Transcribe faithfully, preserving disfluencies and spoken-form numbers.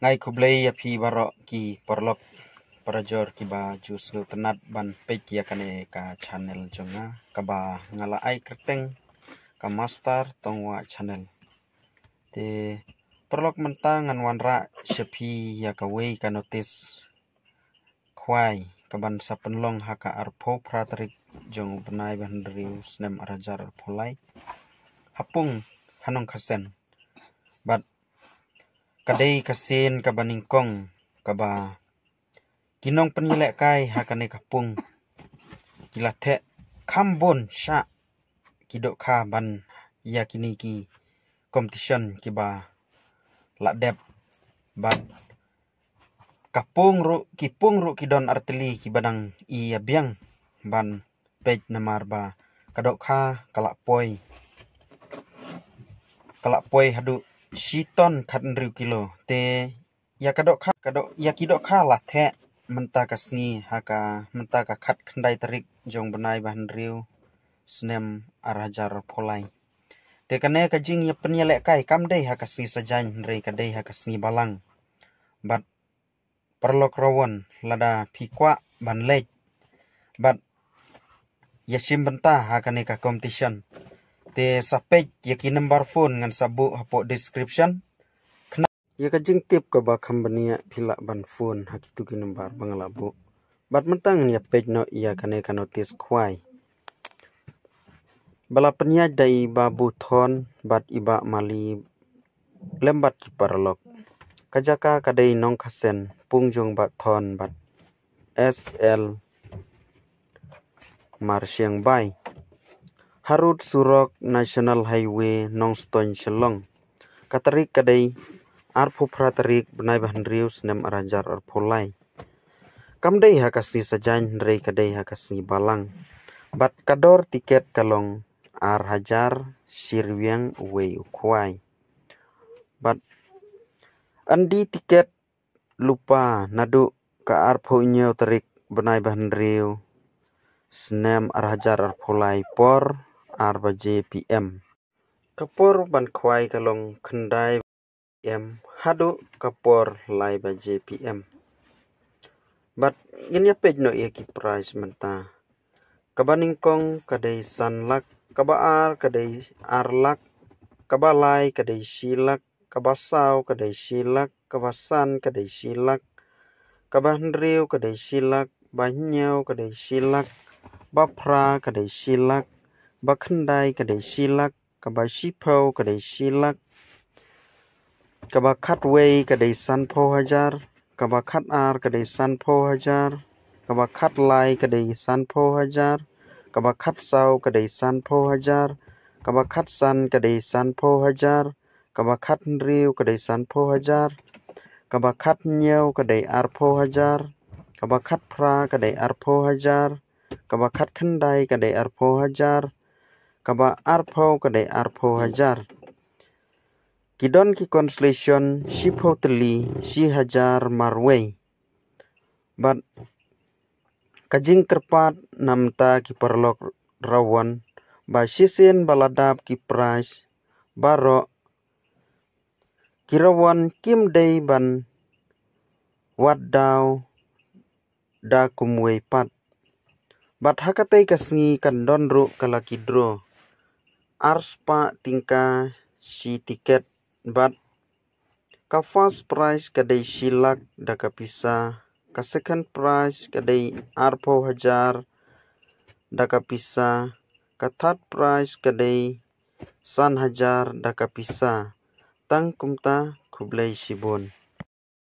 Ngai khublei ïa phi baroh ki paralok parajor kiba ju sngewtynnat ban peit ïa kane ka channel jong nga kaba nga la ai kyrteng ka Master Tongwa Channel. Te paralok mynta ngan wanrah sha phi ïa kawei ka notice khwai kaban sa pynlong ha ka arphew phra tarik jong u bnai ba hynriew snem ar hajar arphew lai ha pung ha Nongkasen. Bad ka dei ka sien kaba nyngkong kaba ki nongpynïalehkai ha kane ka pung ki la theh kham bun shah ki dohkha ban ïa kine ki competition kiba la dep. Bad ka pung ruh, ki pung ruh ki don artylli kiba dang ïa biang ban peit namar ba ka dohkha ka la poi, ka la poi haduh shi ton khathynriew kilo. Te ïa ka dohkha, ka doh, ïa ki dohkha la theh mynta ka sngi ha ka, mynta ka khatkhyndai tarik jong bnai ba hynriew snem ar hajar arphew lai. Te kane ka jingïapynïalehkai kam dei ha ka sngi Saitjaiñ hynrei ka dei ha ka sngi Balang. Bad paralok Rawon, lada phi kwah ban leit bad ïashim bynta ha kane ka competition, te sa peit ïa ki number phone ngan sa buh hapoh description. Ïa ka jingtip kaba kham bniah phi lah ban phone ha kitu ki number ba nga la buh. Bad mynta ngan ïa peit noh ïa kane ka notice khwai ba la pynïaid da i Bah Buthon bad i Bah Mali lem bad ki paralok. Ka jaka ka dei Nongkasen, pung jong Bah Thon bad S L Marsiang Bai, harud surok National Highway Nongstoiñ Shillong. Ka tarik ka dei arphew phra tarik bnai ba hynriew snem ar hajar arphew lai. Kam dei ha ka sngi Saitjaiñ hynrei ka dei ha ka sngi Balang. Bad ka dor tiket ka long ar hajar shi ryngwiang uwei u khwai. Bad yn die tiket lypa naduh ka arphew hynñiew tarik bnai ba hynriew snem ar hajar arphew lai por ar baje P M. Ka por ban khwai ka long khyndai P M haduh ka por lai baje P M. Bad ngin ïa peit noh ïa ki prize mynta. Kaba nyngkong ka dei san lak, kaba ar ka dei ar lak, kaba lai ka dei shi lak, kaba saw ka dei shi lak, kaba san ka dei shi lak, kaba hynriew ka dei shi lak, ba hynñiew ka dei shi lak, ba phra ka dei shi lak, ba khyndai ka dei shi lak, kaba shiphew ka dei shi lak, kaba khatwei ka dei sanphew hajar, kaba khatar ka dei sanphew hajar, kaba khatlai ka dei sanphew hajar, kaba khatsaw ka dei sanphew hajar, kaba khatsan ka dei sanphew hajar, kaba khathynriew ka dei sanphew hajar, kaba khathynñiew ka dei arphew hajar, kaba khatphra ka dei arphew hajar, kaba khatkhyndai ka dei arphew hajar, kaba arphew ka dei arphew hajar. Ki don ki consolation shiphew tylli shi hajar marwei. Bad ka jingkyrpad na mynta ki paralok Rawon ba shisien ba la dap ki prize baroh, ki Rawon kim dei ban wad daw da kumwei pat. Bad ha katei ka sngi kan don ruh ka lucky draw arspah tyngka shi tiket bad ka first prize ka dei shi lak da ka pisa, ka second prize ka dei arphew hajar da ka pisa, ka third prize ka dei san hajar da ka pisa. Tang kumta, khublei shibun.